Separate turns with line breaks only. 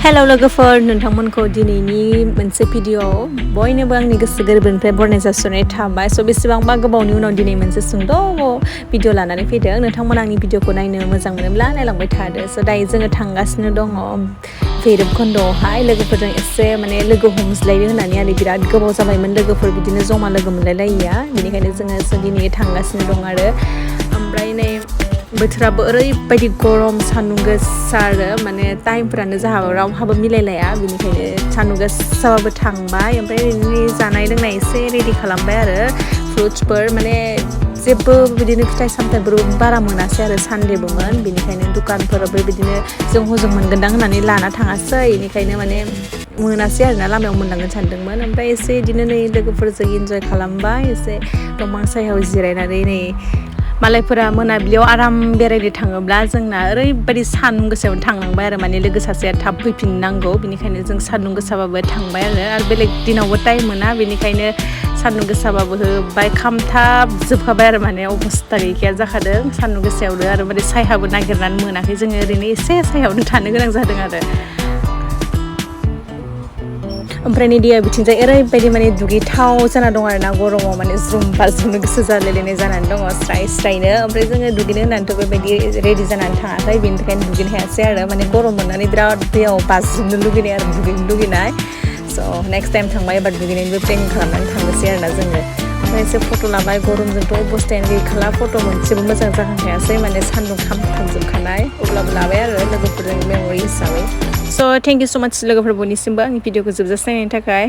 hello लोगोफोर नोंथांमोनखौ दिनैनि मोनसे भिडिअ बयनोबो आंनि गोसो गोरबोनिफ्राय बरायनाय जासिहरनाय थाबाय स' बेसेबांबा गोबावनि उनाव दिनै मोनसे सुंद' भिडिअ लानानै फैदों नोंथांमोना आंनि भिडिअखौ नायनो मोजां मोनोब्ला नायलांबाय थादो स' दायो जोङो थांगासिनो दङ भैरबखुन्दआवहाय लोगोफोरजों एसे माने लोगो हमज्लायनो होननानै आरो बिराद गोबाव जाबायमोन लोगोफोर बिदिनो जमा लोगो मोनलायलायिया बेनिखायनो जोङो दिनै थांगासिनो दं आरो ओमफ्राय नै बोथोराबो ओरैबायदि गरम सान्दुं गोसा आरो माने टाइमफोरानो जाहाबो रावहाबो मिलायलाया बेनिखायनो सान्दुं गोसाबाबो थांबाय ओमफ्राय ओरैनो जानाय लोंनाय एसे रेडि खालामबाय आरो फ्रुट्सफोर माने जेबो बिदिनो फिथाइ सामथाइफोरबो बारा मोनासै आरो सानडेबोमोन बेनिखायनो दुकानफोरावबो बिदिनो जों हजों मोनगोनदां होननानै लाना थाङासै बेनिखायनो माने मोनासै आरोना लामायाव मोनलांगोन सानदोंमोन ओमफ्राय एसे बिदिनो नै लोगोफोरजों इन्जय खालामबाय एसे दंफां सायाव जिरायनानै नै मालायफोरा मोनाबिलियाव आराम बेरायनो थाङोब्ला जोंना ओरैबायदि सान्दुं गोसायावनो थांनांबाय आरो माने लोगो सासेया थाब फैफिननांगौ बेनिखायनो जों सान्दुं गोसाबाबो थांबाय आरो बेलेग दिनावबो टाइम मोना बेनिखायनो सान्दुं गोसाबाबो होबाय खामथाब जोबखाबाय आरो माने अबस्था गैखाया जाखादों सान्दुं गोसायावनो आरो माने सायहाबो नागिरनानै मोनाखै जोङो ओरैनो एसे सायहायावनो थानो गोनां जादों आरो ओमफ्राय नै दैया बिथिंजाय ओरैबायदि माने दुगैथाव जाना दं आरो ना गरमाव माने जुम बाज्रुमनो गोसो जालायलायनाय जानानै दङ स्राय स्रायनो ओमफ्राय जोङो दुगैनो होननानैथ' बेबायदि रेडि जानानै थाङाखै बेनि थाखायनो दुगैनो हायासै आरो माने गरम मोननानै बिराद दैयाव बाज्रुमनो लुगैनाय आरो दुगैनो लुगैनाय स' नेक्स्ट टाइम थांबा एबार दुगैनायनिबो प्लेनिं खालामनानै थांनोसै आरोना जोङो ओमफ्राय एसे फट' लाबाय गरमजोंथ' अबस्थायानो गैखाला फट' मोनसेबो मोजां जाखांखायासै माने सान्दुं खामजोबखानाय अब्लाबो लाबाय आरो लोगोफोरजों मेम'रि हिसाबै स' थेंक इउ स' माच लोगोफोर बयनिसिमबो आंनि भिडिअखौ जोबजासे नायनायनि थाखाय